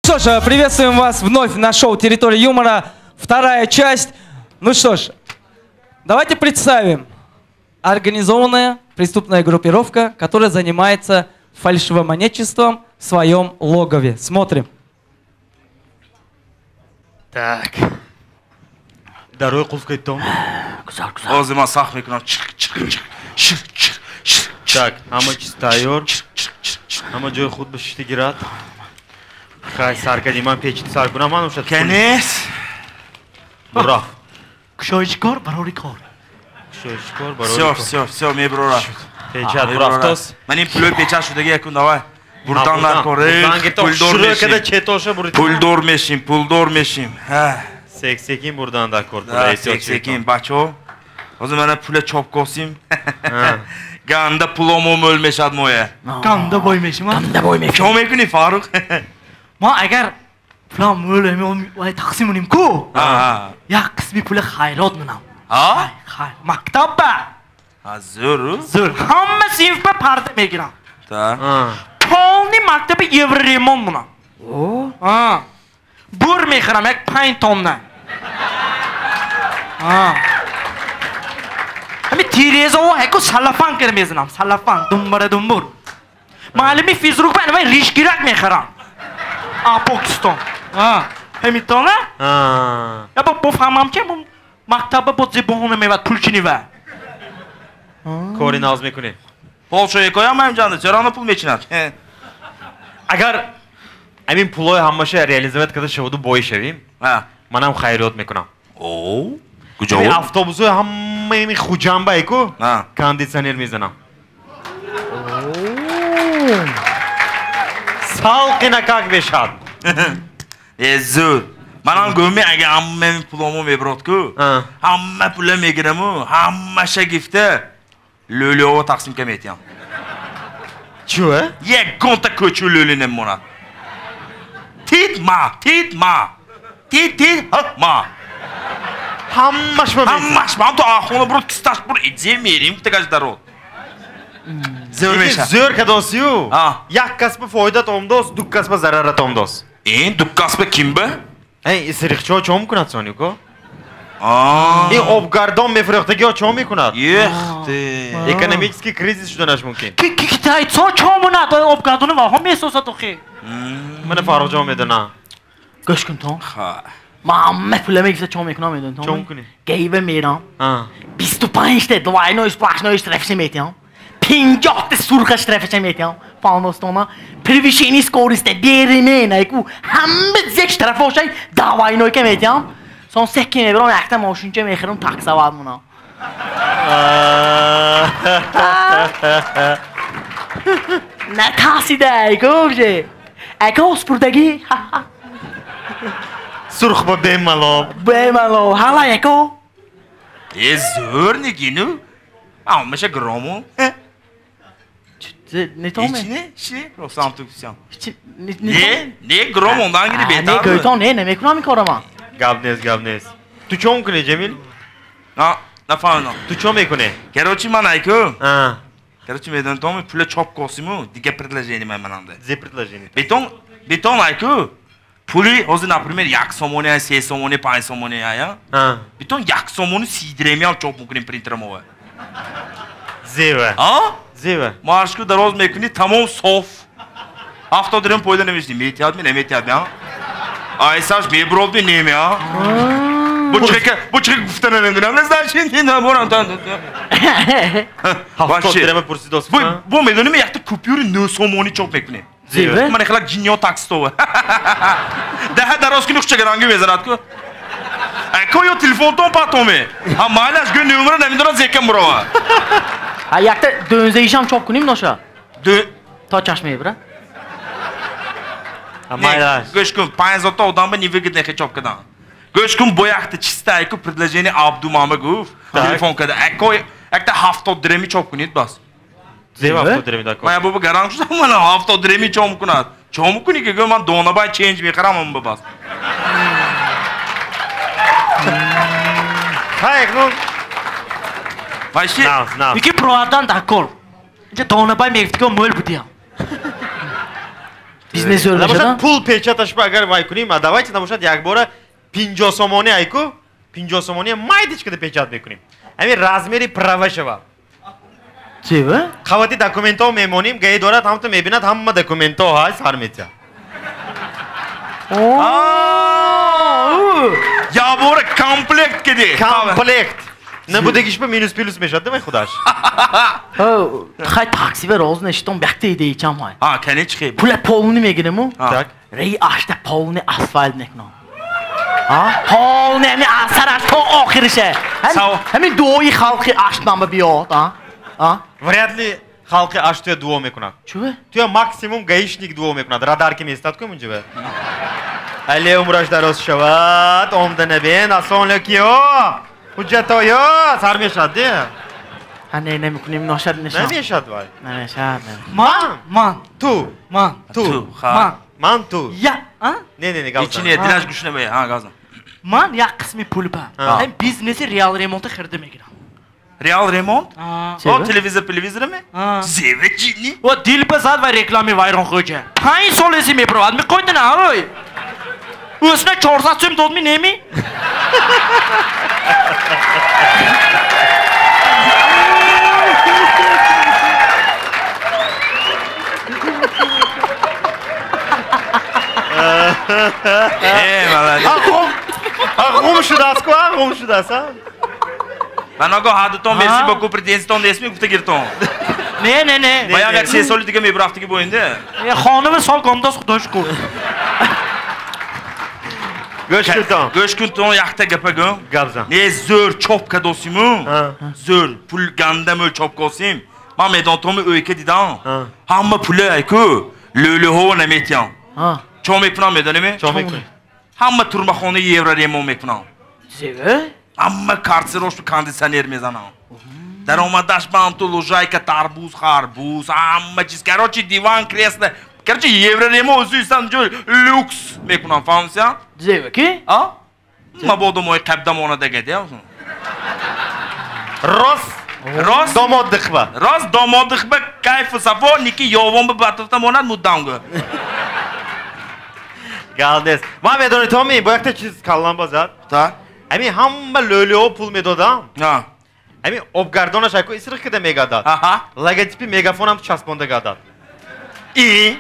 Что ж, приветствуем вас вновь на шоу «Территория юмора». Вторая часть. Ну что ж, давайте представим. Организованная преступная группировка, которая занимается фальшивомонетчеством в своем логове. Смотрим. Так. Дарой қулф кеттом. Гузар, гузар. Ҳозир ман сахт мекунам. Чиқ, чиқ, чиқ, шир, чир, шир. Так, ҳама чиз тайёр. Ҳама ҷои худ ба шишта гирад. Хай, сар кардем, ман печит сар кунам, ман ушад. Канес. Бураф. Кушоиши кор барори кор. Кушоиши кор барори Всё, кор. всё, всё, меброра. Печат бурафтос. Ман ин пулои печат шудаги якун давай. Бурдан наркор. Пулдор Пулдор када мешим. Четоша бурид. Пулдор мешим, пулдор мешим. Ҳа. Сек секин бурдан даркор. Да, сек секин, бачо. Ҳозир мана пула чоп косим. Ганда пуломо мӯл мешад моя. Ганда бой мешим, а? Ганда бой мешим. Чо мекунӣ, Фарух? Ма агар пулам мӯл вай тақсим кунем ку, як қисми пула хайрот менам. А? Хайр. Мактабба. А, зӯр. Зӯр. Ҳама синфба парда мегирам. Так. Полный мактаби евроремонт менам. А. Бур мехӯрам як 5 тонна. А. Ҳами тирезао ҳайку салафан кара мезанам. Салафан, думбара думбур. Маълими физрук ба анавай ришгирак мехарам. А Покистон. А. Ҳамитона? Я бо бофаҳмам ки мактаба бо зебоҳона мевад пулчинива. Кори нағз мекунӣ. Полшоякоям ҳамҷанда, чаро на пул мечинад? Агар ҳамин пулои ҳамаша реализовать карда шаваду бой шавем, манам хайриёт мекунам. О, куҷо? Ҳамин автобусҳои ҳамаи ҳамин Хуҷанба ку кондитсионер мезанам. Салқинакак мешад. Э, зӯр. Манам гӯми, агар ҳамаи пуломо мебирод ку, ҳама пула мегираму, ҳамаша гифта лӯлиҳово тақсим ка метиҳам. Чӯ? Ягонта кӯчу лӯли намемонад. Тит ма, тит ма. Тит тит ма. Ҳамаш ба? Ҳамаш ба. Ҳам то ахона бур, кисташ бур, изе мерим, тагаш дарод. Зӯр мешавад. Зӯр кадосию. Як касба фоидат омдос, ду касба зарарат омдос. Ин ду касба ким ба? Эй, сирихчиҳо чо мекунад сонико? Ин обгардон мефурӯхтагиҳо чо мекунад? Ехте. Экономический кризис шуданаш мумкин. Китайцо чо мунад? Обгардони ваҳо месозад охи. Мана Фаррухҷон медонам. Гӯш кун то. Ман ҳама пула мегирифта чо мекунам, медонӣ? Чо мекунӣ? Гейба мерам. 25-та двойной сплошной штрафша метиҳам. 50-та сурха штрафша метиҳам. Фаҳмостона. Превышение скорости, беримен, айку ҳама зек штрафошай двойной ка метиҳам. Сон секи мебирам, якта мошинча мехӯрам, таксовать мунам. Натасида, айку уже. Айку спурдагӣ. Сурх ба бемалол. Бемалол. Ҳала айку. Э, зӯр нигину. Ҳамаша грому. Не то ме? Не, чи? Ростам ту кусям. Не, не гром ондан гири беҳтар. Не, гӯйтон, не, намекунам ин корро ман. Гап нест, гап нест. Ту чо мекунӣ, Ҷамил? На, нафаҳмидам. Ту чо мекунӣ? Короче, ман айку. Короче, медонам, то пула чоп косиму, дига предложение ман мананда. Зе предложение? Бетон, бетон айку. Пули ҳозир, например, 1 сомони, 3 сомони, 5 сомони ая. Бетон 1 сомони 30 диреми ҳам чоп мекунем принтерамова. Зева. А? Зева. Маршку дароз мекунӣ, тамом соф. 70 дирем пойда намешни. Метиҳад ми, наметиҳад ми, а? Айсаш мебирод ми, неме, а? Бу чиқа, бу чиқа гуфта намедонам. Не значит, не наборам тан. 70 дирема пурсидос. Бу, бу медонем, якта купюри 9 сомонӣ чоп мекунем. Зева? Ман хелак ҷинниё таксистова. Даҳа дароз кунӣ хушчагаранги мезанад ку. Ко ё телефонтон патоме. Ҳа майлаш гӯ номера намедонад зека мурова. Ҳа, якта дӯнзаишам чоп кунем ноша. Дӯ То чашм мебира. Майлаш. Гӯш кун, 5 та одам ба невыгодно хе чоп кадан. Гӯш кун, бо якта чиста айку предложение Абдумама гуфт. Телефон када. Ако якта 70 диреми чоп кунед бас. Зева 70 диреми дакор. Ман бобо гаранг шудам, ман 70 диреми чоп мекунад. Чоп мекунӣ ки гӯ ман донабай ченҷ мехарам ам ба бас. Хай, ну. Вайши. Нав, нав. Ики провардан дакор. Инҷа донабай мегуфт ки мӯл будиям. Бизнес зӯр мешавад. Пул печаташ ба агар вай кунем, а давайте набошад якбора 50 сомонӣ айку, 50 сомонӣ майдичкада печат мекунем. Ҳамин размери права шава. Чева? Қавати документҳо мемонем, гаи дорад, ҳамто мебинад, ҳама документҳо ҳай сар метиҳад. Ябора комплект киди. Комплект. Набудагиш ба минус плюс мешавад, давай худаш. Хай такси ва роз нешитон бяхта идеи чам ҳай. А, кане чи? Пула полни мегирему. Так. Рей ашта полни асфальт мекунам. Полни ҳами асараш то охирише. Ҳамин дуои халқи ашт ман ба биёд, а? Вряд ли халқи ашт туя дуо мекунад. Чуве? Туя максимум гаишник дуо мекунад. Радар ки местад кум унҷа? Али умраш дароз шавад, омда набен, ассалому алайкум. Ҳуҷҷатоё сар мешавад, де? Ҳа, не, намекунем, ношад нешавад. Намешавад вай. Намешавад. Ман, ман. Ту. Ман. Ту. Ман. Ман ту. Я, а? Не, не, не, гавзан. Ичине, дилаш гӯш намея, ҳа, гавзан. Ман як қисми пул ба. Ҳам бизнеси реал ремонти хирда мегирам. Реал ремонт? О, телевизор, телевизорами? Зеве ҷинни? О, дил ба зад ва реклами вайрон хоҷа. 5 сол эси мепровад, мекойдина, ой. Өсине 400 сум додми, неми? Э, молодец. Гум шудааст ку, гум шудааст, а? Ман ого ҳадутон мерси бо ку претензиятон нестми гуфта гиртон. Не, не, не. Баям як се соли дига мебрафтиги бо инде. Хонуми сол гомдоз худо шукр. Гӯш кунтон. Гӯш кунтон якта гапа гӯм. Гап зан. Не зӯр чоп кадосиму. Зӯр пул гандамӯ чоп косим. Ман медонтоми ӯйка дидам. Ҳама пуле айку лӯлӯҳо наметиям. Чо мекунам медонеми? Чо мекунӣ? Ҳама турмахонаи евро ремон мекунам. Зеве? Ҳама карцерошро кондитсионер мезанам. Даромадаш ба ҳамту лужайка, тарбуз, харбуз, ҳама чиз. Короче, диван, кресло. Короче, евро ремон ӯзуистан ҷо люкс мекунам, фаҳмисян? Зеве ки? А? Мабодо мои қабдамона дагад, я? Рос. Рос. Домоддихба. Рос домоддихба кайфу сафо, ники ёвон ба батуфта монад муддам гӯ. Галдес. Ман медонӣ Томи, бо якта чиз каллам бозад. Так. Ҳамин ҳама лӯлиҳо пул медодам. А. Ҳамин обгардонаш айку исриқ кида мегардад. Аҳа. Логотипи мегафонам часпонда гардад. И?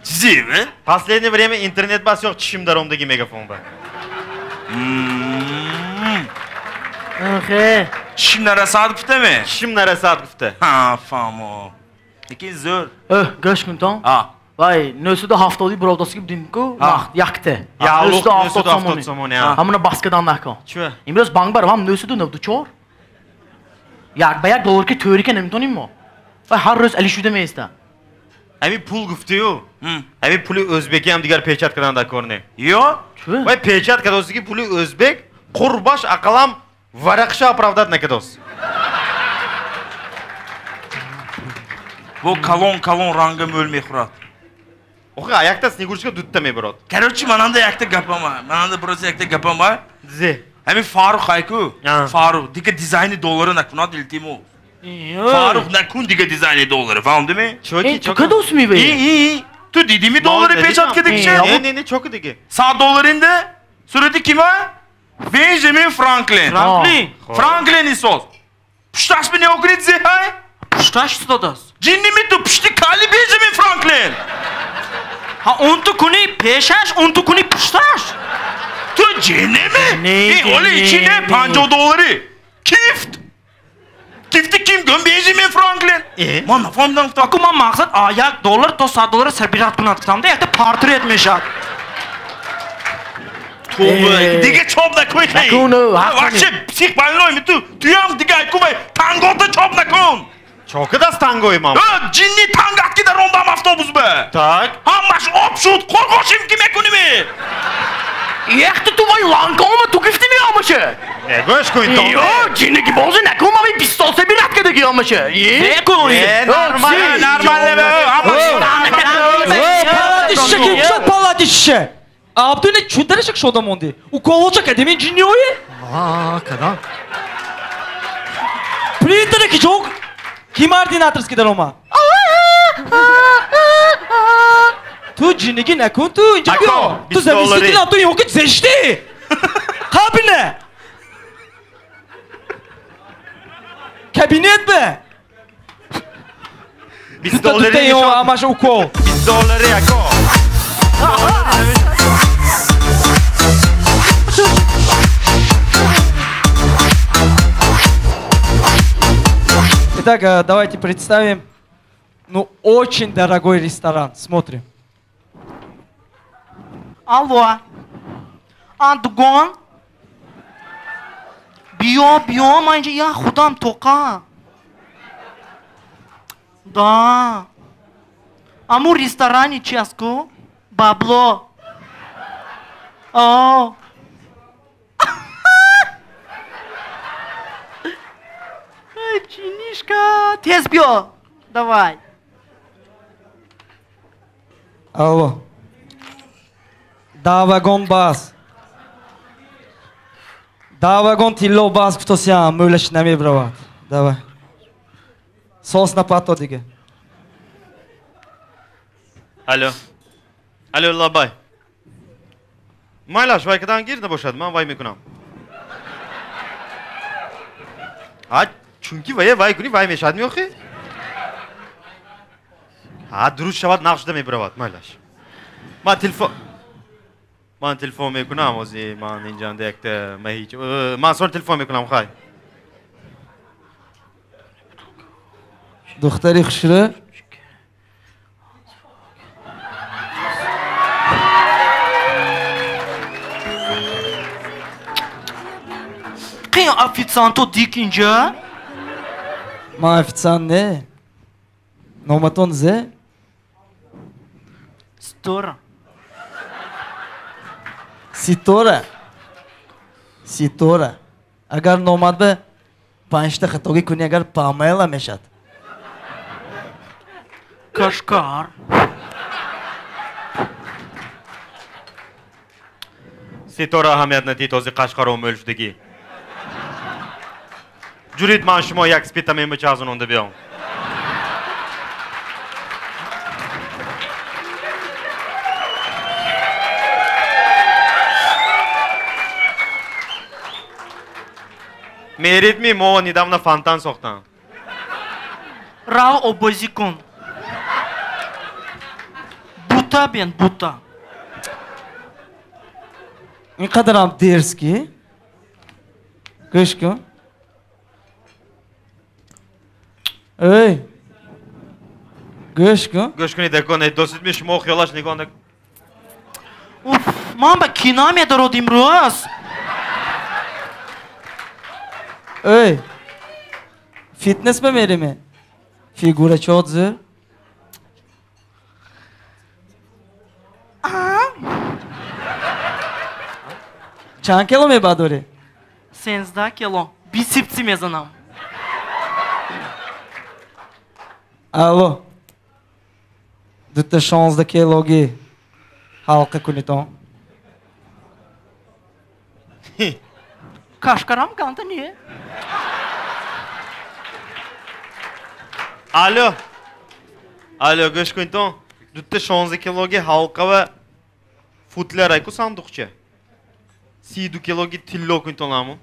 Зиве? Последнее время интернет бас ёқ чишим даромдаги мегафон ба. Охе. Чишим нарасад гуфтаме? Чишим нарасад гуфта. Ҳа, фаҳмо. Лекин зӯр. Э, гӯш кун Том. А. Вай, 970 буродоски будем-ку, якте. 970 сомонӣ. Ҳамуна баскадан накун. Чӣ? Имрӯз банк барам 994. Як ба як доллар ки тӯрика наметонем мо. Вай ҳар рӯз али шуда меиста. Ҳамин пул гуфтию. Ҳамин пули ӯзбекӣ ҳам дигар печат кардан дар кор не. Ё? Чӣ? Вай печат кардосиги пули ӯзбек қурбаш ақаллам варақша оправдат накардос. Бо калон калон ранга мӯл мехӯрад. Охи, а якта снегурочка дутта мебарод. Короче, мананда якта гапам ҳа. Мананда просто якта гапам ҳа. Зе. Ҳамин Фарух айку. Фарух дига дизайни доллара накунад илтимо. Фарух накун дига дизайни доллара, фаҳмдими? Чоки, чоки. Кадос мебе? И. Ту дидими доллари печат кардагиша? Не, не, не, чоки дига. 100 долларинда сурати кима? Бенджамин Франклин. Франклин. Франклин исоз. Пушташ би нигоҳ кунед зе ҳай? Пушташ додас. Ҷинними ту пушти кали Бенджамин Франклин. Ҳа, он ту куни пешаш, он ту куни пушташ. Ту ҷинними? Э, оли ичине 50 доллари. Кифт. Кифти ким гӯм Бенджамин Франклин? Ман нафаҳмидам. Аку ман мақсад а 1 доллар то 100 доллар сабират кунад гуфтам, якта портрет мешавад. Тобе, дига чоп накун. Накун, вообще псих больной ми ту. Туям дига айку вай тангота чоп накун. Чокидас тангои ман. Ҷинни тангат ки дарондам автобус ба. Так. Ҳамаш об шуд, қурғошим ки мекуними. Яхта ту вай ланкома ту гуфти меомаша. Не гӯш кун Том. Ё, ҷинни ки бози накун, ман 20 сол сабират кардаги омаша. Накун. Нормально, нормально. Палатище ки шуд, палатище. Абдуне чундарашак шода монди. Уколоча кадемин ҷинниое? А, кадам? Принтере ки ҷок? Ким ординаторский дарома? Ту ҷинигӣ накун ту инҷа биё. Ту заместителам ту ёки зешти. Қабина. Кабинет бе. 20 доллари нишон. Амаша укол. 20 доллари ако. Итак, давайте представим, ну, очень дорогой ресторан. Смотрим. Алло. Андугон. Биё, биё, ман инҷа я худам тоқа. Да. Аму ресторани чи аст ку? Бабло. О. Чинишка, тез биё. Давай. Алло. Да вагон бас. Да вагон тилло бас гуфтосиям, мӯлаш намебравад. Давай. Сос напато дига. Алло. Алло, лабай. Майлаш, вай кадан гир набошад, ман вай мекунам. А чунки вай вай куни вай мешад меохи? А дуруст шавад нақшда мебравад, майлаш. Ман телефон мекунам, ози ман инҷанда якта маҳич. Ман сон телефон мекунам, хай. Духтари хушрӯ. Қин официанто дик инҷа? Ман официант не. Номатон зе? Ситора. Ситора. Ситора. Агар номат бе панҷта хатогӣ кунӣ, агар Памела мешад. Кашкар. Ситора аҳамият надид, ози Қашқаро мӯл шудагӣ. Ҷурид ман шумо як спита мемачазононда биём. Мерид ми мо недавно фонтан сохтам. Рав обозӣ кун. Бута бен, бута. Ин қадарам дерзкий. Гӯш кун. Эй. Гӯш кун. Гӯш кунед, акон, досид ми шумо хиёлаш нигоҳ нак. Уф, ман ба кина медород имрӯз. Эй. Фитнес ба мериме? Фигура чот зӯр. Чанд кило мебардорӣ? 13 кило. Бисепси мезанам. Алло. Дута 16 килоги ҳалқа кунитон. Кашкарам канта не. Алло. Алло, гӯш кунитон. Дута 16 килоги ҳалқа ва футляр айку сандуқча. 32 килоги тилло кунитон аму.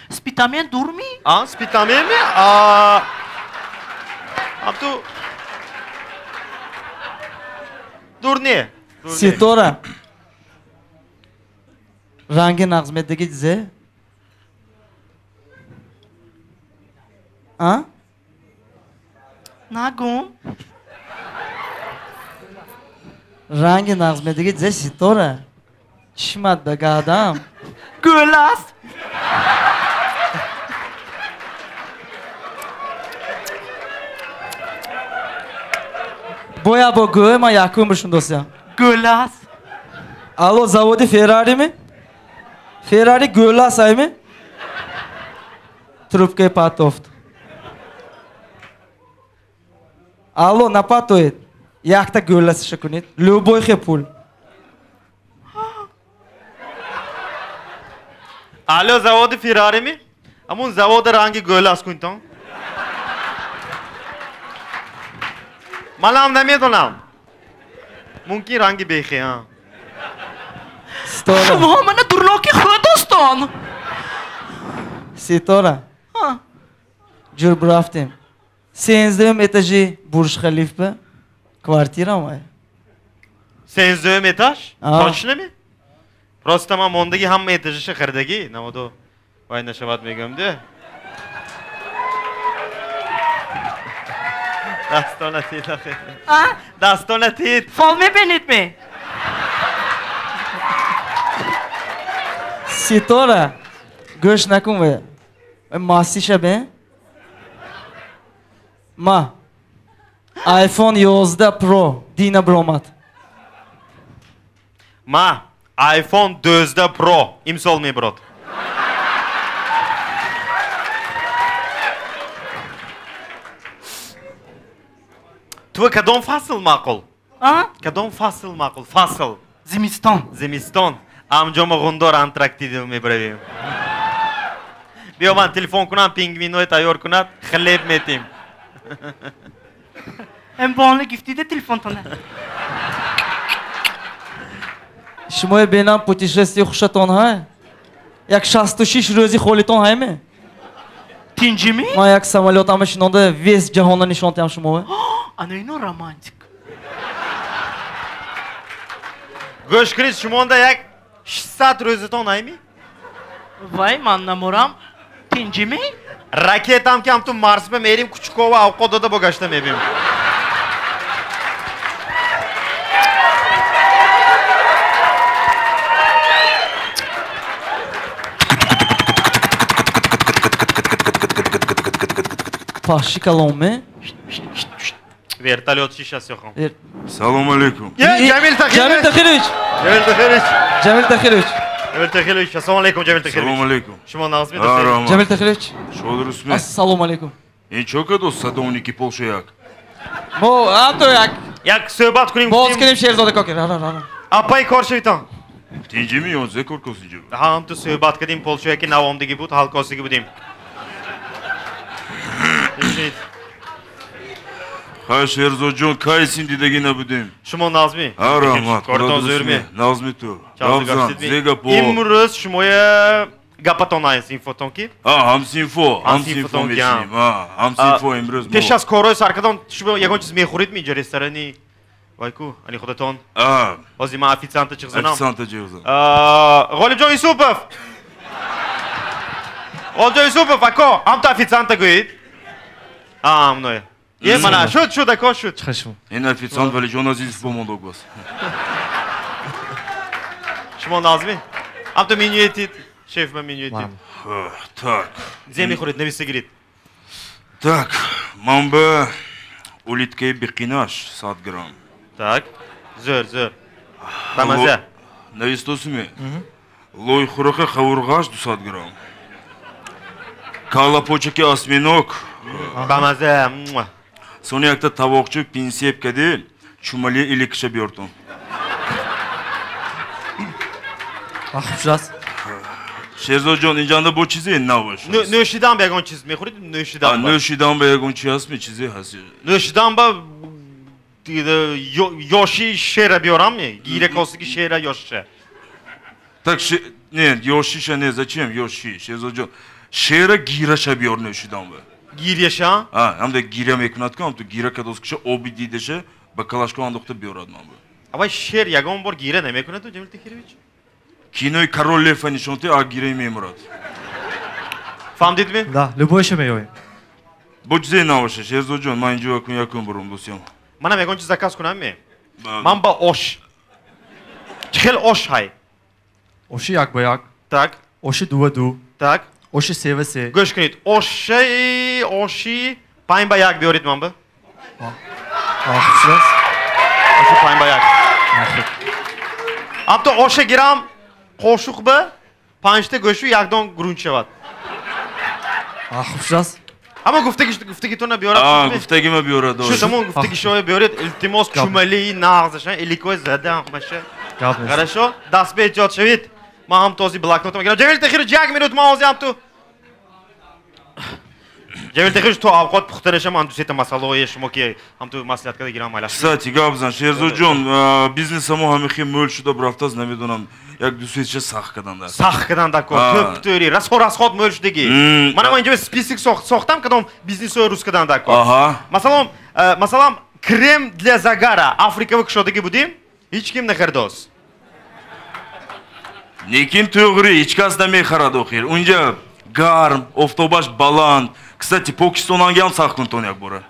Спитамен дурми? А, спитамен ми? А. Абду. Дур не. Ситора. Ранги нағз медиги зе? А? Нагум. Ранги нағз медиги зе Ситора. Чишмат ба гадам. Гулас. Боя бо гӯй ман якум бишун досиям. Гулас. Алло, заводи Феррари ми? Феррари гӯлас ай ми? Трубкаи патофт. Алло, напатоед. Якта гӯласиша кунед. Любой хе пул. Алло, заводи Феррари ми? Амун заводи ранги гӯлас кунитон. Манам намедонам. Мумкин ранги бехе, а? Ситора. Шумо мана дурноки худостон. Ситора. Ҷур бурафтем. 13 этажи Бурж Халифа. Квартира моя. 13 этаж? Точно ми? Просто ман мондаги ҳама этажиша харидаги. Наводу вай нашавад мегӯям де. Дастона тит охе. А? Дастона тит. Фол мебинед ме? Ситора, гӯш накун ве. Масиша бе? Ма. iPhone 11 Pro дина бромад. Ма iPhone 12 Pro имсол меброд. Ту кадом фасл маъқул? А? Кадом фасл маъқул? Фасл. Зимистон. Зимистон. Амҷома Ғундор Антарктида мебравем. Биё ман телефон кунам, пингвиной тайёр кунад, хлеб метим. Эмбонли гифтида телефонтона. Шумои бенам путешествие хушатон ҳай? Як 66 рӯзи холитон ҳай ме? Тинҷими? Ман як самолёт ама шинонда весь ҷаҳонро нишон диҳам шумоe. Ана ино романтик. Гӯш кунед, шумонда як 600 рӯзатон ҳай ми? Вай, ман намурам. Тинҷими? Ракетам ки ҳамту Марс ба мерим, Кучукова авқот дода бо гашта мебим. Паши каломе? Вертолет шиша сёхам. Салом алейкум. Ҷамил Тахирович. Ҷамил Тахирович. Ҷамил Тахирович. Ҷамил Тахирович. Ҷамил Тахирович, ассалому алейкум, Ҷамил Тахирович. Салом алейкум. Шумо нағзми дӯст? Ҷамил Тахирович. Шумо дурустми? Ассалому алейкум. Ин чо кадо садовники полшояк? Мо ато як. Як суҳбат кунем. Боз кунем Шерзода коки. Ра ра ра. Апай кор шавитон. Тинҷими ё зе кор косиҷу? Ҳам ту суҳбат кардем, полшояки навомдагӣ буд, ҳалкосигӣ будем. Хай Шерзоджон, кай син дидагӣ набудем? Шумо нағзми? Ҳа, раҳмат. Кортон зӯрми? Нағзми ту. Равзан, зе гапо. Имрӯз шумоя гапатон ай синфотон ки? Ҳа, ҳамсинфо, ҳамсинфо мешинем. Ҳа, ҳамсинфо имрӯз мо. Пеш аз корҳои саркардон шумо ягон чиз мехӯред ми инҷа ресторани? Вайку, ани худатон? Ҳа. Ҳозир ман официанта чиғзанам. Официанта чиғзан. Ғолибҷон Юсупов! Ғолибҷон Юсупов, ако, ҳамто официанта гӯед. Ҳа, мное. Е, мана, шуд, шуд, ако, шуд. Ин официант Валиҷон Азизов бомондог бас. Шумо нағзми? Ҳамто меню етид, шеф ма меню етид. Так. Зе мехӯред, нависа гиред. Так, ман ба улиткаи биқинаш 100 грамм. Так, зӯр, зӯр. Бамаза. Навистосуми? Лойхӯрака қавурғаш 200 грамм. Каллапочаки осьминог. Бамаза. Сони якта тавоқчу пинсеп кади чумали иликша биёртон. Ахшас. Шерзоджон, инҷанда бо чизе набошад? Нӯшидан ба ягон чиз мехӯред? Нӯшидан. Нӯшидан ба ягон чи ҳаст ми чизе ҳаст? Нӯшидан ба ёши шера биёрам ми? Гира косиги шера ёшиша. Так, не, ёшиша не, зачем ёши, Шерзоджон? Шера гираша биёр нӯшидан ба. Гиряша? А, ҳамда гиря мекунад ку, ҳамту гира кадоскиша оби дидаша ба калашко андохта биёрад ман ба. Авай шер ягон бор гира намекунад, Ҷамил Тахирович? Кинои Король Лев нишон те, а гираи мемурад. Фаҳмдид ми? Да, любойша меёем. Бо чизе набоша, Шерзоджон, ман инҷо якун якун бурум дӯстён. Манам ягон чиз заказ кунам ми? Ман ба ош. Чӣ хел ош ҳай? Оши як ба як. Так. Оши ду ба ду. Так. Оши се ба се. Гӯш кунед, оши, оши панҷ ба як биёред ман ба. Оши панҷ ба як. Ҳамто оша гирам, қошуқ ба панҷта гӯшу якдон гурунч шавад. Хуб. Ҳама гуфтагитона биёрад. Гуфтагима биёрад. Шуд, ҳамон гуфтагишоя биёред, илтимос чумалии нағзаша, эликои зада ҳамаша. Хорошо? Даст бе эҳтиёт шавед. Ман ҳам този блокнотам гирам. Ҷамил Тахирович, як минут ман ҳозир ҳам ту. Ҷамил Тахирович, то авқот пухта нашам, ман ду-сета масъалаҳое шумо ки ҳамту маслиҳат карда гирам майлаш. Кстати, гап зан, Шерзодҷон, бизнесамо ҳамихи мӯл шуда бурафтааст, намедонам, як ду-сетша сах кадан дар. Сах кадан дар кор, тӯп-тӯри, расход расход мӯл шудагӣ. Мана ман инҷо список сохтам, кадом бизнесҳои рус кадан дар кор. Масалан, крем для загара Африкава кушодагӣ будем, ҳеҷ ким нахаридост. Лекин тӯғри, ҳеҷ кас намехарад охир. Унҷа гарм, офтобаш баланд. Кстати, Покистонанги ҳам сах кун тон як бора.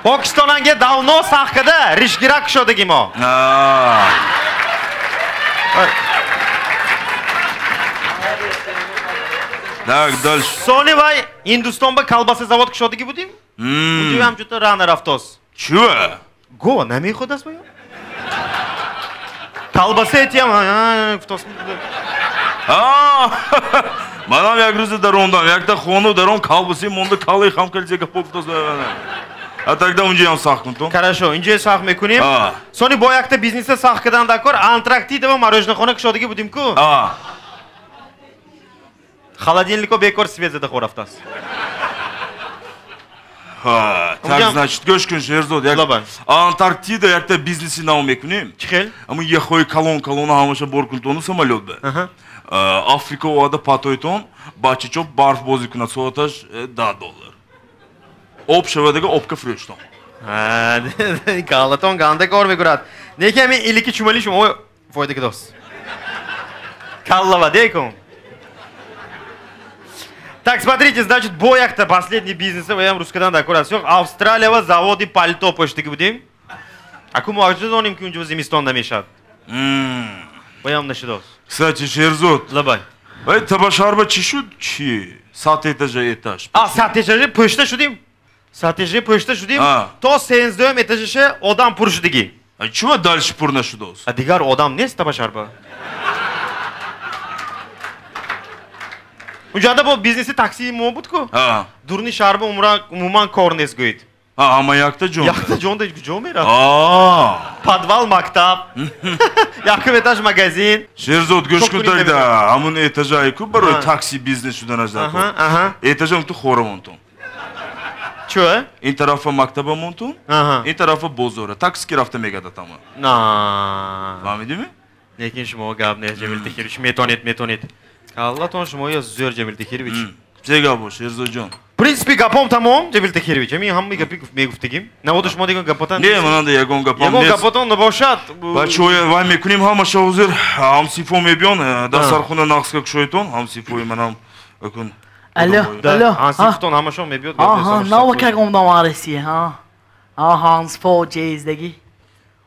Покистонанги давно сах када, ришгирак кушодагӣ мо. Так, дальше. Сони вай Ҳиндустон ба колбаса завод кушодагӣ будем? Унҷа ҳам чута рана рафтост. Чё? Го, намехӯдаст вай? Колбаса этиям, гуфтост. Манам як рӯзе даромдам, якта хону даром колбаси монда, калаи хам кализе гапо гуфтост. А тогда унҷаям сах кун ту. Хорошо, инҷа сах мекунем. Сони бо якта бизнеса сах кардан дар кор, Антарктида ва мороженохона кушодагӣ будем ку? Холодильнико бекор свет зада хорафтааст. Так, значит, гӯш кун, Шерзод, Антарктида якта бизнеси нав мекунем. Чӣ хел? Аммо яхҳои калон калона ҳамаша бор кун тону самолёт ба. Африка овада патойтон, бачачо барф бозӣ кунад, соаташ $10. Об шавадага обка фурӯштон. Калатон ганда кор мекунад. Неки ҳамин илики чумали шумо фоида кидост. Каллава декум. Так, смотрите, значит, боякта последний бизнес, я русскадан дакор асёх, Австралиява заводи пальто поштаги будем. Аку мо аҷо донем ки унҷо зимистон намешад. Боям нашидос. Кстати, Шерзод. Лабай. Вай табашарба чӣ шуд? Чӣ? Сат этажа этаж. А, сат этажа пӯшта шудим. Сат этажа пӯшта шудим. То сенздуюм этажаша одам пур шудагӣ. А чува дальше пур нашудос? А дигар одам нест табашарба. Унҷода бо бизнеси такси мо буд ку? Дурни шаҳрба умуман кор нест гӯед. Ама якта ҷон. Якта ҷонда ҷо меравад. Подвал мактаб, якум этаж магазин. Шерзод, гӯш кун тогда. Ҳамун этажае ку барои такси бизнес шуданаш дар кор. Этажам ту хора монтон. Чё? Ин тарафа мактаба монтон, ин тарафа бозора. Такси ки рафта мегардад ҳама. Фаҳмидӣ? Лекин шумо гап нест, Ҷамил Тахирович, метонед, метонед. Аллатон шумо я зӯр, Ҷамил Тахирович. Чӣ гап бош, Шерзодҷон? В принципе, гапом тамом, Ҷамил Тахирович. Ҳамин ҳамаи гапи мегуфтагим. Наводу шумо дигар гапотан. Не, мананда ягон гапам нест. Ягон гапотон набошад. Бачаҳоя вай мекунем ҳамаша ҳозир ҳамсифо мебиён, дастархона нақска кушоитон, ҳамсифои манам акун. Алло, алло. Ҳамсифотон ҳамашон мебиёд. Аҳа, нава как омдам Россия, ҳа. Ҳамсифо ҷездагӣ.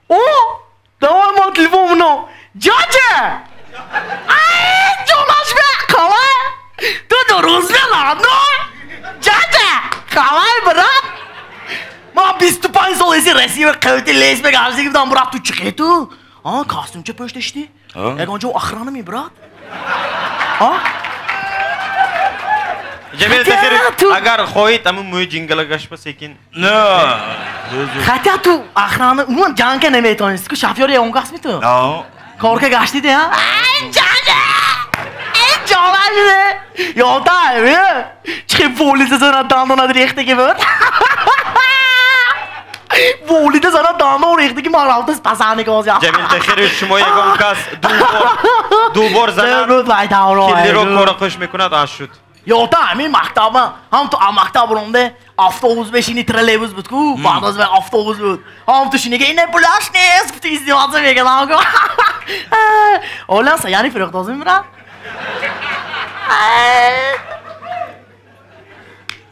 О, давай ман телефон мунам. Ҷоҷа! Ай, ҷонаш бе, қалай? Ту дуруст бе, ладно? Ҷоҷа, қалай, брат? Ман 25 сол эси Россия қавти лес мегаштагӣ будам, брат, ту чӣ ту? А, костюмча пӯшташти? Ягон ҷо охрана ми, брат? А? Ҷамил Тахирович, агар хоҳед, ҳамун мӯи ҷингалагашба секин. Не. Хотя ту охрана, умуман ҷанга наметавонисти, ку шофёри ягон кас ми ту? Корка гаштиди, ҳа? Ай, ҷоҷа! Ай, ҷонаш бе! Ёдай, бе! Чӣ волида зана дандонад рехтагӣ буд? Волида зана дандон рехтагӣ ман рафтас пасаника ҳозир. Ҷамил Тахирович, шумо ягон кас ду бор занад, киллиро кора қӯш мекунад, аш шуд. Ёда, ҳамин мактаба, ҳам ту мактаб ронде, автобус бешини троллейбус буд ку, баъд аз вай автобус буд. Ҳам ту шинига ина пулаш нест, гуфти издивоҷа мекардам ку. Олан саяни фурӯхтозӣ мебарад?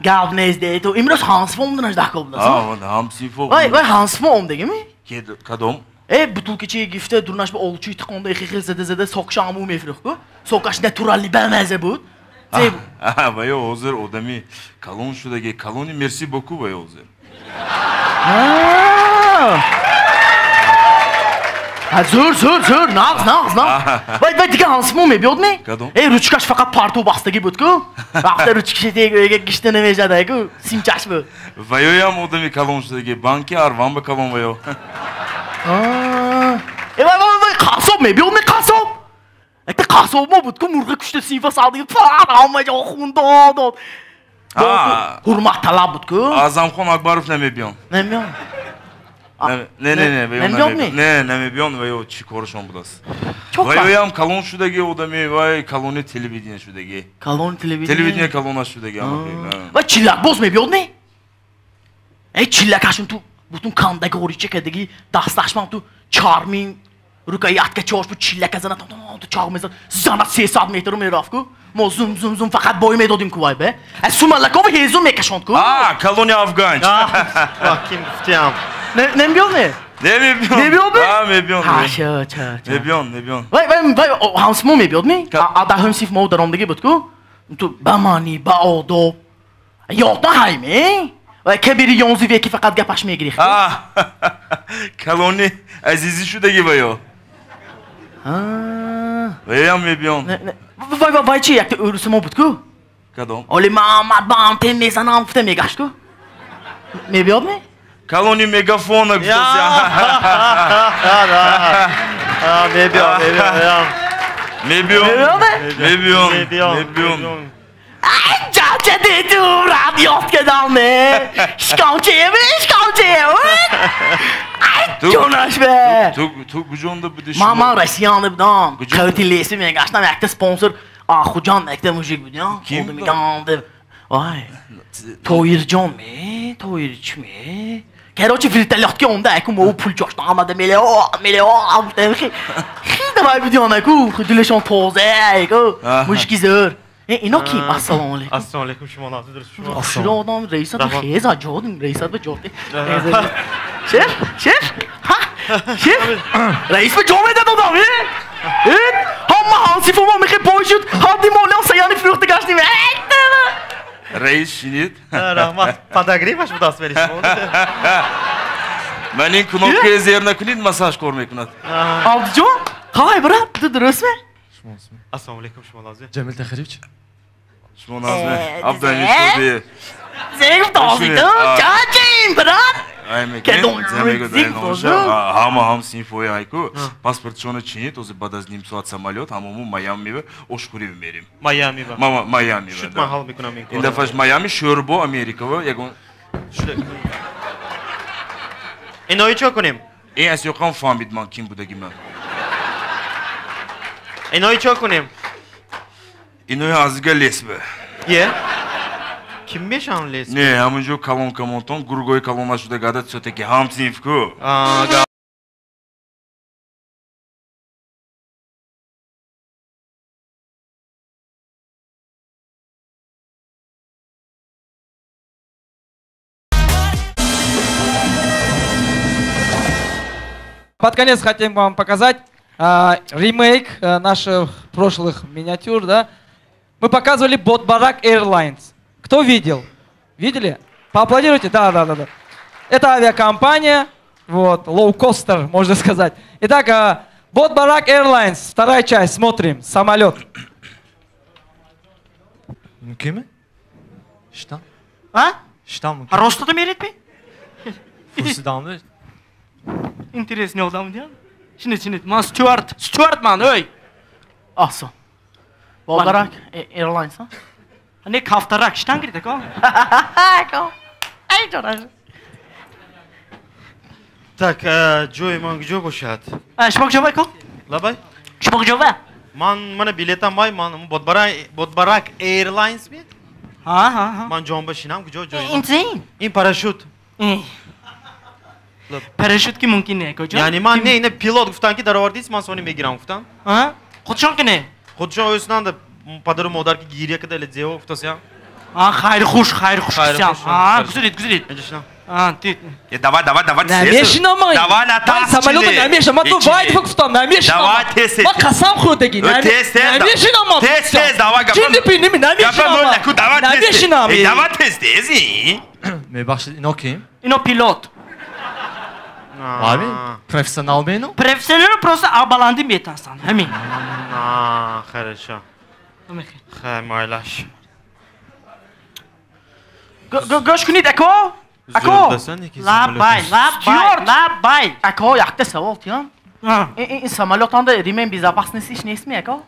Гап нест де ту. Имрӯз ҳамсифо омданаш даҳ коб будааст. Ҳамсифо. Вай, вай ҳамсифо омдагими? Кадом? Э, бутулкачи гифта дурнаш ба олчуи тиқонда хел зада зада сокша ҳаму мефурӯхт ку. Сокаш натурални бамаза буд. Вай ҳозир одами калон шудаги, калони мерси боку вай ҳозир. Зӯр, зӯр, зӯр, нағз, нағз, нағз. Вай, вай дигар ҳамсифо мебиёд ме? Э, ручкаш фақат парту бастагӣ буд ку. Вақте ручкаши тег гишта намешад ку, симчаш буд. Вайоям одами калон шудаги, банки арван ба калон вайо. Э, вай, вай, вай, қассоб мебиёд ме, қассоб? Якта қассоб мо буд ку, мурғи кушта синфа салдиги, пар, ҳама ҷо хун дод дод. Ҳурмат талаб буд ку. Азамхон Акбаров намебиён. Намебиён. Не, не, не, не, намебиён ва ё чӣ корашон будааст. Ва ёям калон шудаги одами, вай калони телевидение шудаги. Калони телевидение? Телевидение калона шудаги. Ва чиллакбоз мебиёд не? Эй чиллакашун ту бутун кандаги орича кадаги дасташман ту чармин рукоятка чош бу чиллака зана ту чоғ мезад зана 300 метр мерафт ку. Мо зум зум зум фақат бой медодим ку вай бе. Аз сумалакова ҳезум мекашонд ку. А, калони афганч. Ким гуфтиам. Намебиёд не? Намебиён. Намебиёд не? А, мебиён. Ҳа, ча, ча, ча. Мебиён, мебиён. Вай, вай, вай, ҳамсимо мебиёд ми? А даҳум синф мо даромдагӣ буд ку? Ту ба маъни, ба одоб. Ёд наҳай ме? Вай, кабири ёнзи веки фақат гапаш мегирифт. А, калони азизӣ шудагӣ ва ё? Вайам мебиён. Вай, вай, вай чи якта ӯрусимо буд ку? Кадом? Оли Муҳаммад ба антен мезанам гуфта мегашт ку? Мебиёд ми? Колони мегафона гуфтася. Мебиён, мебиён. Мебиён. Мебиён. Мебиён. Ай, ҷаҷа деду, рад ёд кардам не. Шикамчаеме, шикамчаеме. Ай, ҷонаш бе. Ту куҷонда будӣ? Ман Россиянда будам. Қавти леси мегаштам, якта спонсор Ахуҷон якта мужик будям. Ким? Вай. Тоирҷон ме, Тоирч ме. Короче, вертолётки онда аку мо пул ҷошта омада миллион, миллион. Хи давай будям аку, дилашон тоза аку. Мужики зӯр. Ино ким? Ассалому алейкум. Ассалому алейкум, шумо назди дуруст шумо. Шумо одам раисат хеза ҷодим, раисат ба ҷоди. Шеф, шеф. Ха? Шеф. Раис ба ҷо медад одам, э? Э? Ҳама ҳансифо мо мехе пой шуд, ҳадди молиам саяни фурӯхта гаштим. Раис шинид. Раҳмат, подогреваш будаст бери шумо. Ман ин кнопкаи зер накунид, массаж кор мекунад. Абдуҷон, қалай брат, ту дурустме? Ассалому алейкум, шумо назди. Ҷамил Тахирович. Шумо назди. Абдуамир шуди. Зег гуфтозиту, чачим, брат. Ҳама ҳам синфои айку паспортшона чинид, ози баъд аз ним соат самолёт ҳамамо Майамива ошхӯрӣ мерем. Майамива. Майамива. Шуд ман ҳал мекунам ин кор. Ин дафъаш Майами, шӯрбо Америкава ягон. Инои чо кунем? Ин аз ёқам фаҳмид ман ким будаги ман. Инои чо кунем? Инои азига лес бе. Е? Ким мешавам лес? Не, ҳамунҷо колонка монтон, гургои колона шуда гадат всё-таки ҳамсинф ку. Под конец хотим вам показать ремейк наших прошлых миниатюр, да? Мы показывали Бодбарак Airlines. Кто видел? Видели? Поаплодируйте? Да, да, да, да. Это авиакомпания, вот, лоукостер, можно сказать. Итак, Бодбарак Airlines, вторая часть, смотрим, самолет. Мумкин? Что? А? Что мумкин? Рост-то мерит ми? Фурсидамды. Интересный одам, да? Чинит, чинит. Ман Стюарт, Стюарт ман, ой! Аса. Бодбарак Airlines, а? Не кафтарак, штан гирит, ако? Ако. Ай, ҷонаш. Так, ҷои ман куҷо бошад? Шумо куҷо ко? Лабай? Шумо куҷо? Ман мана билетам вай, ман Бодбарак Airlines ми? Ҳа, ҳа, ҳа. Ман ҷон башинам, куҷо ҷои? Ин чи? Ин парашют. Парашют ки мумкин не, куҷо? Яъне ман не, ина пилот гуфтан ки даровардист, ман сони мегирам гуфтам. Ҳа? Худшон ки не? Худшон ӯсинанда падару модар ки гиря када эле зево гуфтасям. А, хайр хуш, хайр хуш. А, гузарид, гузарид. Инҷа А, ты. Давай, давай, давай, Намешинам ман. Давай на таз. Самолёта намешинам. Ман ту вайд гуфтам, намешинам. Давай тез, тез. Ман қасам хӯрдагӣ. Тез, тез. Намешинам ман. Тез, тез, давай гапам. Ҷинди пиними намешинам. Гапам наку, давай тез. Намешинам. Давай тез, тез. Мебахшид, ино ким? Ино пилот. Аби, профессионал ме ино? Профессионал просто абаланди метасан. Ҳамин. А, хорошо. Хай, майлаш. Гӯш кунед, ако? Ако! Лабай, лабай, лабай! Ако, якта савол тиям. Ин самолётанда ремень безопасности нестми, ако?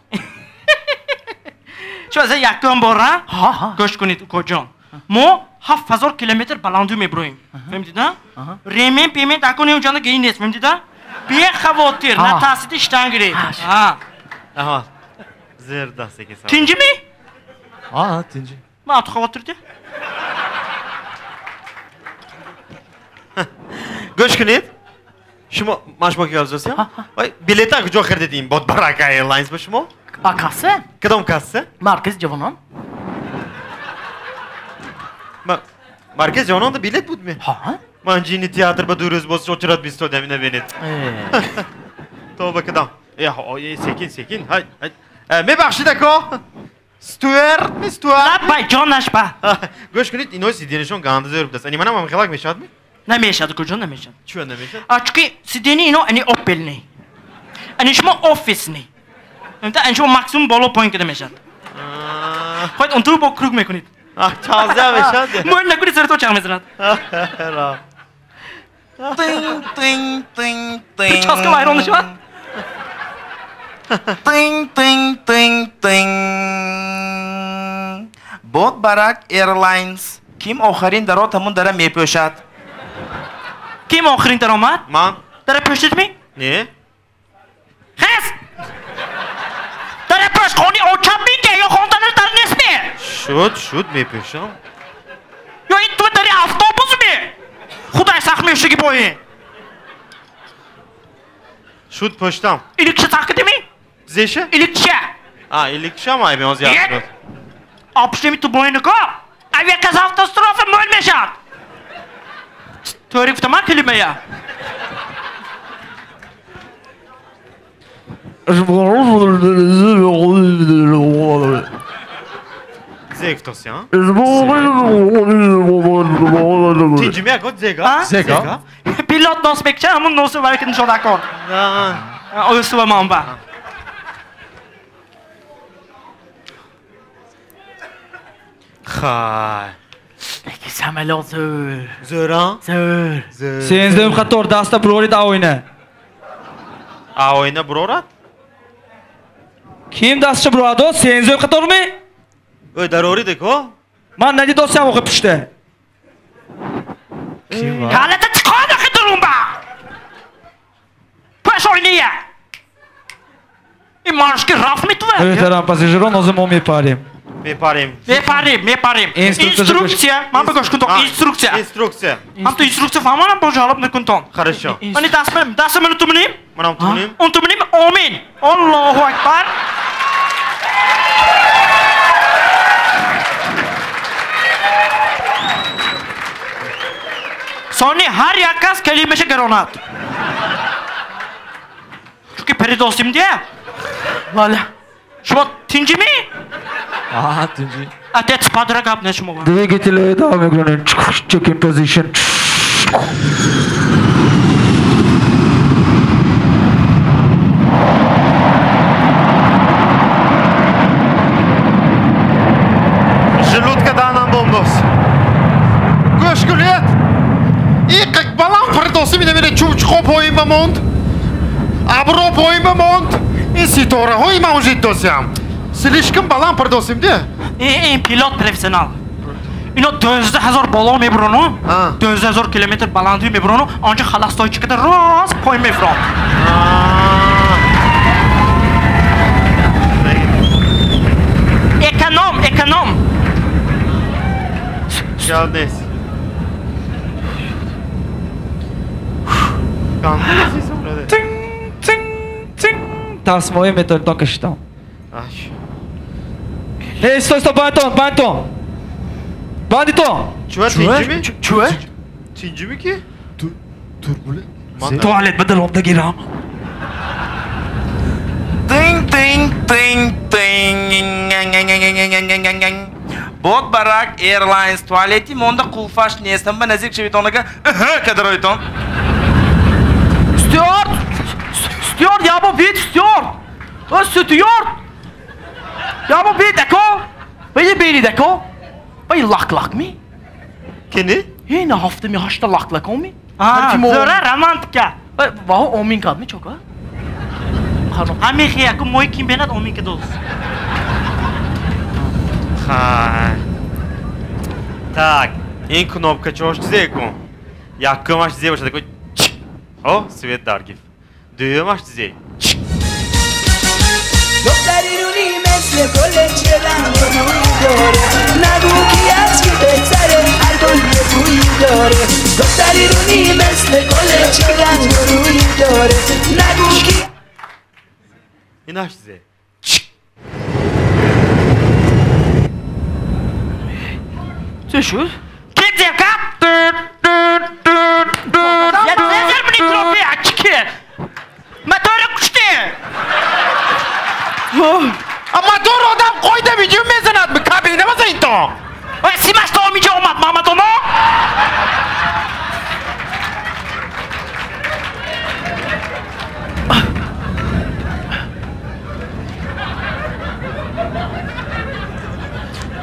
Чо, за якум бора? Гӯш кунед, укоҷон. Мо 7000 километр баландӣ меброем. Фаҳмидӣ, да? Ремен пемен такон унчанда гей нест, фаҳмидӣ, да? Бехавотир, натасиди штан гиред. Ҳа. Аҳа. Зер даст ки сар. Тинҷи ми? Ҳа, тинҷи. Ман ту хавотирди. Гӯш кунед. Шумо ман шумо ки гап? Вай билета куҷо харидед? Бод Барака Airlines ба шумо? А касса? Кадом касса? Маркази ҷавонон. Маркази ҷавононда билет буд ми? Ҳа. Ман ҷини театр ба 2 рӯз боз очират бистодам, ина бинед. Тоба кадам. Секин, секин. Ҳай, ҳай. Мебахшид, ако. Стюарт ми, стюарт? Лаббай, ҷонаш ба. Гӯш кунед, ино сиденишон ганда зӯр будааст. Ани манам ҳам хелак мешавад ми? Намешавад, куҷо намешавад? Чӣ намешавад? А чунки сидени ино ани Опелни. Ани шумо офисни. Ани шумо максимум боло поин кида мешавад. Хоҳед он ту бо круг мекунед. Чазя мешавад? Мӯйл накунед, сари то чақ мезанад. Тинг, тинг, тинг, тинг. Прическа вайрон мешавад? Тинг, тинг, тинг, тинг. Бод Барак Airlines. Ким охирин дарот ҳамун дара мепӯшад? Ким охирин даромад? Ман. Дара пӯшид ми? Не. Хес! Дара пӯш, хони очаб мике, ё хонтанаш дар нест ми? Шуд, шуд, мепӯшам. Ё ин ту дари автобус ми? Худай сахт мешуги бои. Шуд, пӯштам. Иликча сахт киди ми? Зеша? Иликча. А, иликча май беоз яхши. Апшеми ту бои нико? Авиакатастрофа мӯл мешавад. Тӯри гуфтам, калимая. Зег гуфтоси, а? Тинҷи ми ако зега? Зега? Пилот нос мекча, ҳамун носу вараки нишода кор. Оюсува манба. Хай. Лекин самолёт зӯр. Зӯр, а? Зӯр. Сенздаҳум қатор даста бурорид оина. Оина бурорад? Ким дастша бурорад? Сенздаҳум қатор ми? Ой, дарорид ако? Ман надидосям охи пушта. Калата чиқон охи дурумба? Пӯш оиния. Ин маршки рафт метува? Муҳтарам пассажирон, ҳозир мо мепарем. Мепарем. Мепарем, мепарем. Инструкция. Ман ба гӯш кунтон. Инструкция. Инструкция. Ман ту инструкция фаҳмонам, бо ҷалоб накунтон. Хорошо. Мани даст даст ману ту минем? Манам ту минем. Он ту минем. Омин. Аллоҳу акбар. Сони ҳар як кас калимаша гаронад. Чунки передосим дия. Валя. Шумо тинҷи ми? Ҳа, тинҷи. Отец падра гап не шумо. Двигатели давом мекунем. Checking position. Желудка данам бомдос. Гӯш кунед. Иқак баланд пардосим ина мене чумчуқо поин ба монд. Абро поин ба монд. Ин ситораҳои мавҷуд досиам. Слишком баланд пардосим де? Ин пилот профессионал. Ино 12000 боло мебурону, 12000 километр баландӣ мебурону, анча халастойчи када рост поин мефурон. Эконом, эконом. Гап нест. Тинг, тинг, тинг. Тасмои метавонитон кашитон. Эй, стой, стой, бандитон, бандитон. Бандитон. Чӯ, тинҷими? Чӯ? Тинҷими ки? Турбулент. Туалет ба даромда гирам. Тинг, тинг, тинг, тинг. Бод Барак Airlines туалети монда қулфаш нест. Ҳама наздик шавитонага кадароитон. Стюарт! Стюарт, я бо бит, стюарт! О, стюарт! Я бо бит, ако! Вай бинид, ако! Вай лак-лак ми? Кини? Ина ҳафта ми ҳашта лак-лак оми? Зӯра романтика. Ваҳо омин кад ми чока? Ҳамин хе, ако мои ким бенад омин кадост. Хай. Так, ин кнопка чош чизе кун. Якумаш чизе бошад, такой чик. О, свет даргив. Дуюмаш чизе. Чик. نگو کی از کی بهتره هر گل یه بویی داره دختر ایرونی مثل گل چه رنگ و رویی داره نگو کی ایناش چیزه چه شد؟ کی زرکا؟ یه زر منی تروفی چیکه موتور کشته мотор одам қойда видео мезанад ба кабина мазанед то симаш то омиҷа омад мамадоно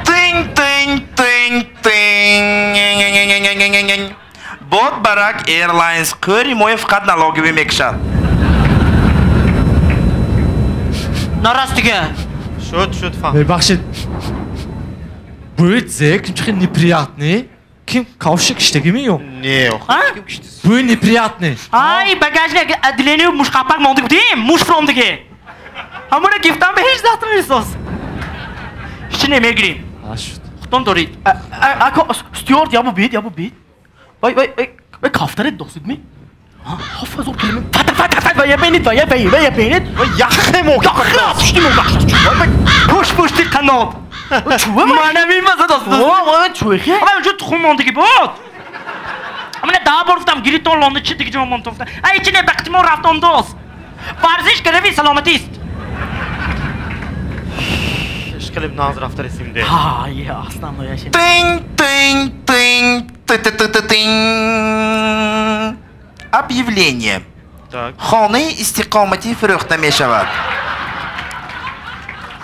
Тынь, тынь, тынь, тынь. Бод Барак Airlines қӯри моя фақат налоговый мекушад. Нарастига. Шуд, шуд, фаҳм. Мебахшед. Бӯи зе ким чихел неприятный? Ким кавши киштагими ё? Не, охир ким киштис? Бӯи неприятный. Ай, багажник отделение мушқапак монда будем, муш фромдиги. Ҳамона гифтам ба ҳеҷ завтра несоз. Ҳеч намегирим. А шуд. Худтон дорид. Ако стюард ябу бит, ябу бит. Вай, вай, вай, кафтаре досид ми? 7000 километр. Фата, фата, фата, вай, бинид, вай, вай, вай, бинид. Вай, яхе мо. Яхе, пушти мо бахшаш. Вай, пуш пушти қанот. Чӯ? Мана мимаза дост. О, вай, чӯхе? Вай, унҷо тухм мондиги буд. Мана да бор гуфтам, гиритон лонда чи диги ҷо монд гуфтам. Ай, чи не бақти мо рафтон дост. Варзиш гарави саломатист. Ишқилиб наз рафта расимде. Ҳа, я, основной яши. Тынь, тынь, тынь, ты ты ты ты тынь. Объявление. Хонаи истиқоматӣ фурӯхта мешавад.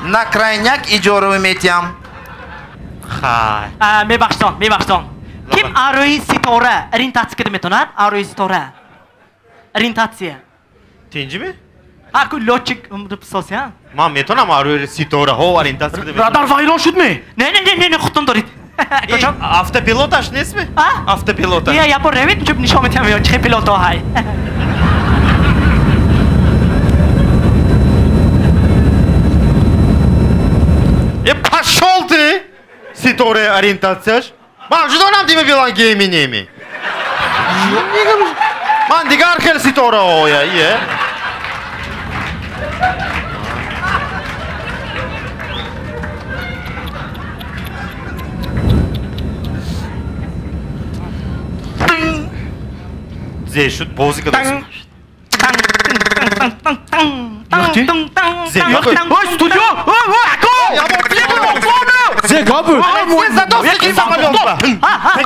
На крайняк иҷора метиҳам. Хай. Мебахшон, мебахшон. Ким арои ситора ориентатсия карда метавонад? Арои ситора. Ориентатсия. Тинҷими? Аку лётчик писосия. Ман метавонам арои ситораҳо ориентатсия карда метавонам. Радар вайрон шуд ми? Не, не, не, не, худтон дорид. Автопилоташ нестми? Автопилоташ. Не, я бор ревид, чун нишон метиҳам, чихе пилото ҳай. Е, пошёл ты! Ситораи ориентатсияш. Ман жудонам дима билан геми неми. Ман дигар хел ситора оя, е. Зе шуд бозӣ кадост. Зе Ой, студио! Ой, ой, ако! Зе габу! Зе задост ки самолёт ба.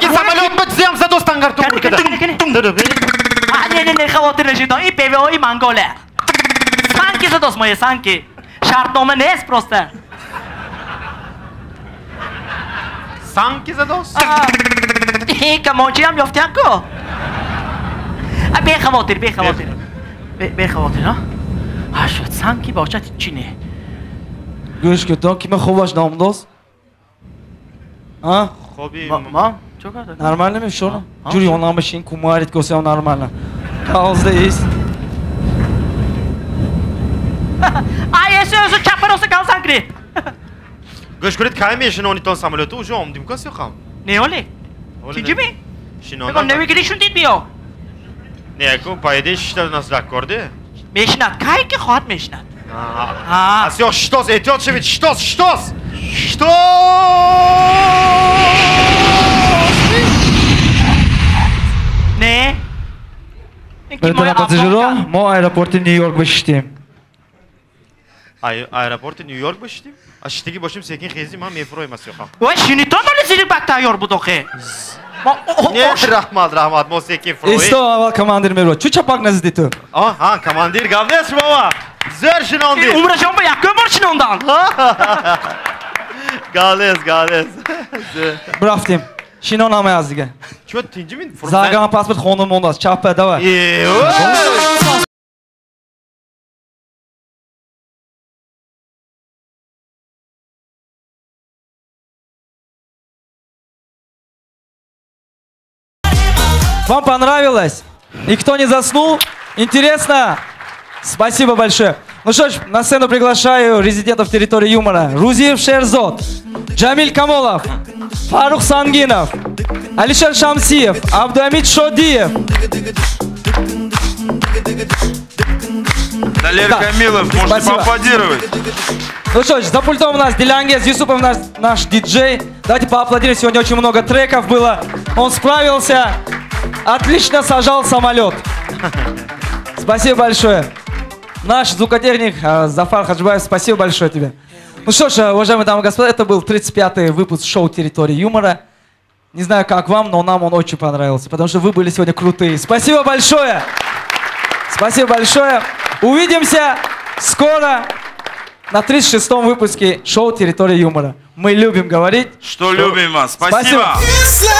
Ки самолёт ба зем задост ангар ту када. Не, не, не, хавотир нашид. И ПВО и Монголия. Санки задост мои, санки. Шартнома нест просто. Санки задост? Камончиам ёфтиам ку. Бехавотир, бехавотир. Бехавотир, а? А шуд, санки бошад чи не? Гӯш кун, кима хобаш наомдост? А? Хоби... Ма? Чо карда? Нормально ми, шо? Ҷури онам башин, кумарит косиам нормально. Пауза есть. Ай, эси өзү чапароса калсан кири. Гӯш кунед, кай мешинонитон самолёту уже омдим косиёхам? Не оли? Чиҷими? Шинонам. Невигири шундид биё. Не, ку пайде шишта нас ракорде? Мешинад, кай ки хоҳад мешинад. Асёх шитос, эҳтиёт шавед, шитос, шитос! Шитос! Не? Братана пассажиро, мо аэропорти Нью-Йорк бишиштем. Аэропорти Нью-Йорк бишиштем? А шиштаги бошем секин хези ман мефуроем асёхам. Ой, шинитон оли зири бак тайёр буд охе. Не, раҳмат, раҳмат, мо секин фуроем. Исто аввал командир меро. Чу чапак назди ту? Аҳа, командир гап нест шумова. Зӯр шинондӣ. Умрашон ба якум бор шинондан. Гап нест, гап нест. Бурафтем. Шинон ҳамаи аз дига. Чӯ тинҷимин? Загран паспорт хонум мондааст. Чапа, давай. Вам понравилось? Никто не заснул? Интересно? Спасибо большое. Ну что ж, на сцену приглашаю резидентов территории юмора. Рузиев Шерзод, Джамиль Камолов, Фарух Сангинов, Алишер Шамсиев, Абдуамид Шодиев. Далер Камилов, можете поаплодировать. Ну что ж, за пультом у нас Дилянгез Юсупов, наш диджей. Давайте поаплодируем, сегодня очень много треков было. Он справился, отлично сажал самолет. Спасибо большое. Наш звукотехник Зафар Хаджибаев, спасибо большое тебе. Ну что ж, уважаемые дамы и господа, это был 35-й выпуск шоу «Территория юмора». Не знаю, как вам, но нам он очень понравился, потому что вы были сегодня крутые. Спасибо большое! Спасибо большое! Увидимся скоро на 36-м выпуске шоу «Территория юмора». Мы любим говорить. Что любим вас. Спасибо. Спасибо.